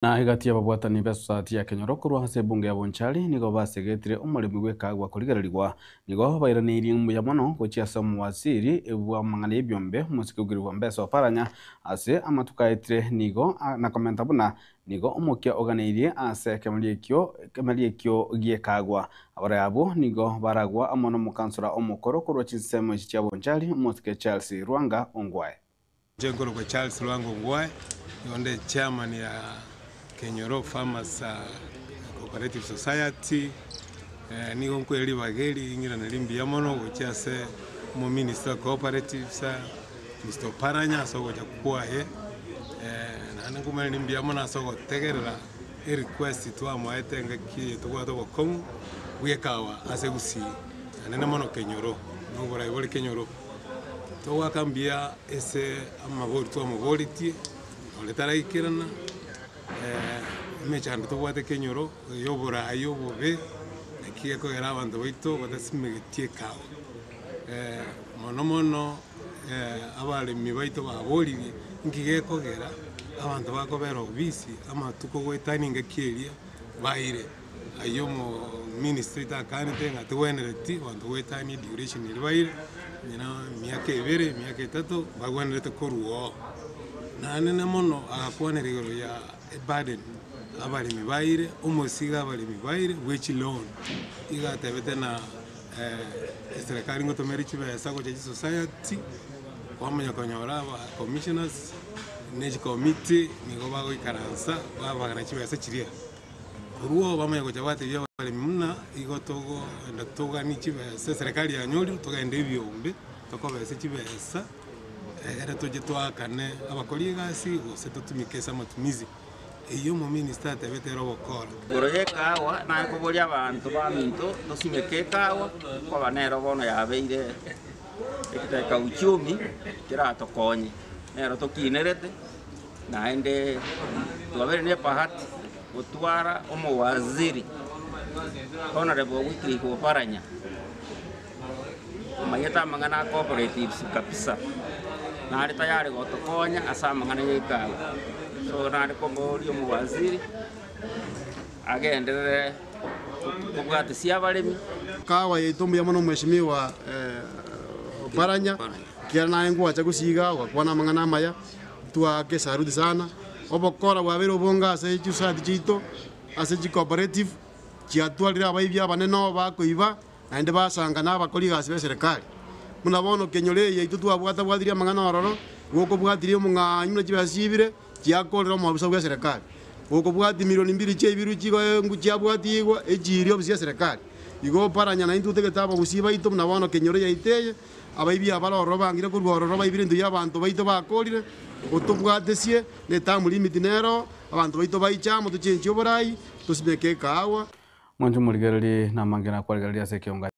Na egati y'ababwatani b'esosayati ya Kenyoro korwa ase ebunge ya Bonchari nigo basegetire omoremi bw'ekagwa korigererigwa. Nigo bairaneirie mbuya mono gochia ase omowaziri bw'amang'ana y'ebiombe omosike Wycliffe Ambetsa Oparanya ase amatuko aetire nigo na komenta buna nigo omokia oganeirie ase ekemeria ekio ekemeria ekio gi'ekagwa. Abarai abwo nigo baragwa amo nomokansora omokoro korwa chinsemo echi chia Bonchari omosike Charles Lwanga Ongwae. Inche nkorokwa Charles Lwanga Ongwae, nigo nde chairman ya Kenyoro Farmers Cooperative Society, nigo nkoira ribaga eri ring'irane rimbuya mono gochia ase omominister o cooperatives Mister Oparanya ase ogocha kwaye, naende nkomoiraneria mbuya mono ase ogotegerera erequest twamoete engaki eye tobwate obokong'u bwa ekawa ase Gusii, naende mono Kenyoro, na oborai bore Kenyoro. Togoaka mbuya ase amabori twamoboretie, nonye taraikerana, emechando tobwate ekenyoro, ya oboraai obobe, naki gekogera abanto baito batasimegeti ekawa. Mono mono abaremi baito baboririe, nki gekogera abanto bakobera obisi amatuko goetania engaki eria baire. Ayio omominister oito akanete ng'a togwenereti abanto goetania eduration eria baire, onye na emiaka ebere, emiaka etato, bagwenerete korwa oo. Naende mono agakwanera igoro ya eburden abaremi baire, omosigo abaremi baire bwe chiloan, igo atebete ng'a eserekari ngotomere chibesa gocha chisociety, kwamanya konyora aba commissioners ne chicommittee nigo bagoikaransa babagana chibesa chiria. Korwa oo bamanye gocha batebia abaremi buna igo togoenda toganie chibesa, eserekari yanyorire togende ebiombe tokobese chibesa egere toche toakane abakori egasi gose totumike ase amatumizi. Eyio omominister atebete ere ogokora. Igoro y'ekaagwa naye koboria abanto baminto tosimeke ekaagwa, koba nero bono yabeire ekiteka uchumi keratokonye, nero tokinerete. Naende twabeire nebahati gotwara omowaziri Honourable Wycliffe Oparanya, omanyete amang'ana a cooperatives kabisa, nare tayari gotokonya ase amang'ana ya ekawa. So nare komoria omowaziri agenderere kobwatisia abaremi. Kawa yaito mbuya mono Mheshimiwa Oparanya, ekiagera naye ngwacha gosiga ogakwana amang'ana amaya. Twaaka esaruti sana, obokora bwabeire obonge ase chisociety chiaito, ase chicooperative, chiatwarire abaibi abanene oo bakoiba, naende basanga na abakori egasi b'eserekari. Buna bono kenyoro eye yaito twabwata bwatirie amang'ana ororo, igo okobwatirie omong'anyi buna chibesa chiibire, chiakorire omoofisa bw'eserekari. Gokobwatia milioni mbiri chiaibirwe chigoengwa chiabwatigwa, echiiri ofisi y'eserekari. Igo oparanya naintwe totagete abagusii baito buna bono kenyoro yaito eye, Abaibi abare ororo bangire korwa ororo baibire intwe y'abanto baito bakoorire, otobwatesie ne term limit nero, abanto baito baiche amo tochenchie oborai, tosimeke ekaagwa. Mwanche omorigererie namange nakwarigereria ase ekeongo.